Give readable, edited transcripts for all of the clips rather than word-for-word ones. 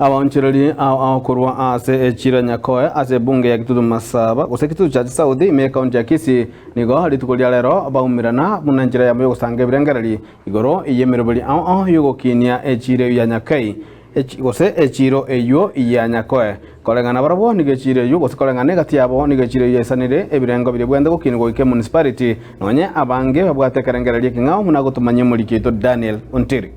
Abaonchoreri ao ao korwa ase echiro ya Nyakoe ase ebunge ya Kitutu Masaba gose Kitutu Church South ime y'ekaunti ya Kisii nigo rituko ria rero baumerana buna enchera yabo y'ogosanga ebirengereri igoro y'emeroberi ao ao y'ogokinia echiro eyio ya Nyakei gose echiro eyio ya Nyakoe. Koreng'ana barabwo nigo echiro eyio gose koreng'ana egati yabo nigo echiro eyio yaisanire ebirengo biria bwende gokinigwa goika emunicipality nonye abange babwate ekerengererio ekeng'ao buna agotomanyia omoriki oito Daniel Ontiri.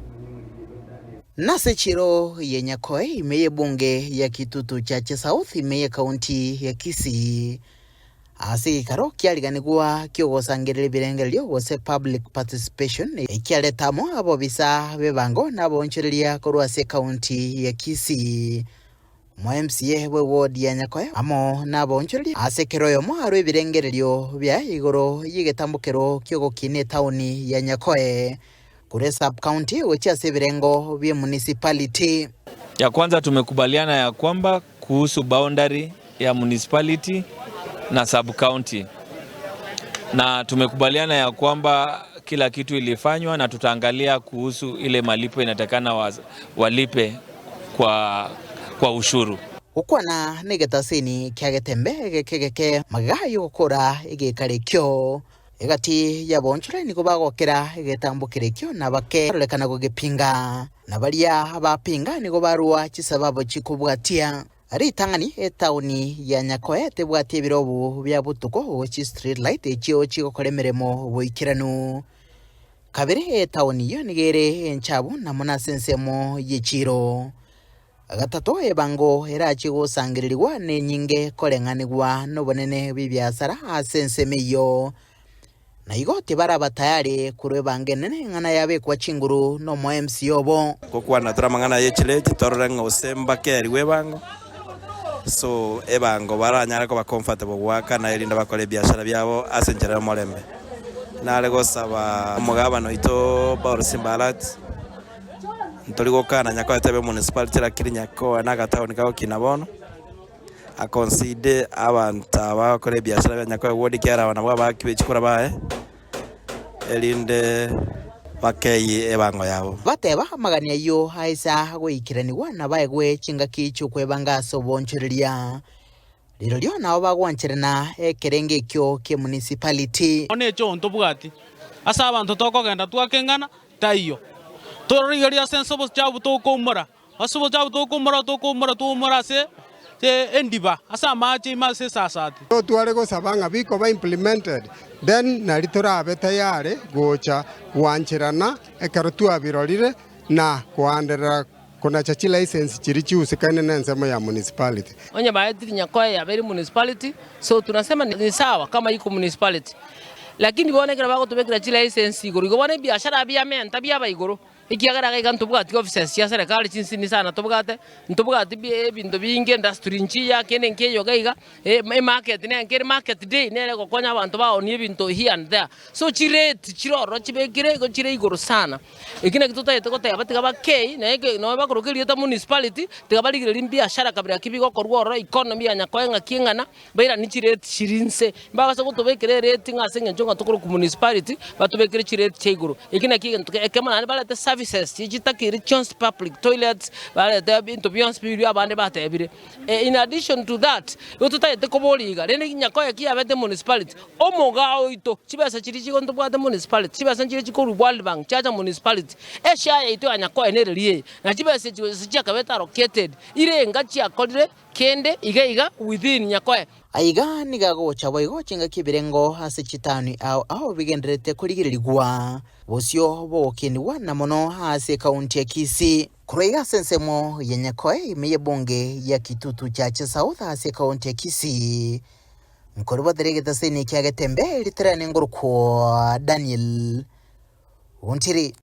Nase echiro ye Nyakoe ime y'ebunge ya Kitutu Chache South ime y'ekaunti ya Kisii. Ase egeikaro kiariganigwa ki'ogosangereria ebirengererio gose public participation ekiareta amo abobisa b'ebango na abaonchoreria korwa ase ekaunti ya Kisii. Omo MCA bwe ward ya Nyakoe amo nabaonchoreria ase kera oyomo arwe ebirengererio biaye igoro y'egetambokero ki'ogokina etaoni ya Nyakoe korwa esub-county gochia ase ebirengo bi'emunicipality. Ya kwanza tumekubaliana ya kwamba kuhusu boundary ya municipality na sub county, na tumekubaliana ya kwamba kila kitu ilifanywa na tutaangalia kuhusu ile malipo inatakana walipe kwa, kwa ushuru. Gokwana negetasini kia getembe egeke geke magega y'ogokora egekaro ekio. Egati y'abaonchorani nigo bagokera egetambokero ekio na bakerorekana gogepinga, na baria abapinga nigo barua chisababu chikobwatia. Ritang'ani etaoni ya Nyakoe tebwati ebirobu bia botuko gose chistreet light echio chigokora emeremo boikeranu. Kabere etaoni eyio nigo ere enchabu na mono ase ensemo y'echiiro. Gatato ebango erachie gosangererigwa nenyinge koreng'anigwa nobonene bw'ebiasara ase ensemo eyio. Na igo tibaraba tayari korwa ebango enene ing'ana yabekwa chinguru nomo-MC obo. Gokwana tore amang'ana ye chireti torore ng'a gose mbakerigwe ebango, so ebango baranyare koba comfortable goakana erinde bakore ebiashara biabo ase enchera y'omorembe. Nare gosaba omogabana oito Paul Simba Arati, ntori gokana Nyakoe tebe municipality lakini Nyakoe na agataoni kagokina bono, aconsider abanto aba bagokora ebiashara bia Nyakoe ward ekiagera aba nabwo abaaki be chikura baye, erinde bakeyie ebango yabo. Bateba amagani ayio aisa goikeranigwa nabaegwe chingaki chi'okwebanga ase oboonchoreria. Rirorio nao bagwancherana ekerengo ekio ki'emunicipality. Bono ekio ntobwati ase abanto tokogenda twakeng'ana taiyo. Tororigererie ase ense obochafu tokoumora, ase obochafu tokoumora tokoumora twaumora ase endiba, ase amache ime ase esasati. Totware gosaba ng'a bikoba implemented then nari torabe tayari gocha gwancherana ekero twabirorire na koanderera Konacha chilicense chiria chiusikane nensemo ya municipality. Onye baetire Nyakoe yabeire municipality, so tunasema ni sawa kama iko municipality. Lakini bono ekero bagotobekera chilicense igoro igo bono ebiashara biamenta biaba igoro, ekiagera iga iga ntobwati offices chia serikali chinsini sana tobwate, ntobwati ebinto binge industry nchiya kende nkeiyo iga iga. Emarket nenke ere market day nere egokonya abanto baonie ebinto here and there. So chirate chire ororo chibekire igo chire igoro sana. Eki naki totagete goteba tiga bakei naye eke nonye bakoroka erieta municipality tiga barigererie mbiashara kabira ki bigokorwa ororo economy ya nyakoe ng'aki eng'ana bairanie chirate chiri inse. Mbabase gotobekera erate ng'a ase eng'encho ng'a tokorokwa municipality batobekere chirate chia igoro. Eki naki egento ekemo naende barete services chitakire chionsi public toilets barete ebinto bionsi biria abande batebire. In addition to that, igo totagete koboria iga, rende Nyakoe ki yabete municipality, omogao oito, chibesa chiria chigo ntobwate municipality, chibesa nchiria chikorwa World Bank chiacha municipality, eshare yaito ya Nyakoe nereri eye, na chibesa echi gose chiakabete allocated, irenga chiakorire kende iga iga within Nyakoe. Aiga nigo agocha boigo chingaki ebirengo ase chitaoni ao ao bigendererete korigererigwa bosio bogokinigwa na mono ase ekaunti ya Kisii. Korwa iga ase ensemo ya Nyakoe ime y'ebunge ya Kitutu Chache South ase ekaunti ya Kisii, nkoribotera egetaseni kia Getembe ritarani ngorokwa Daniel Ontiri.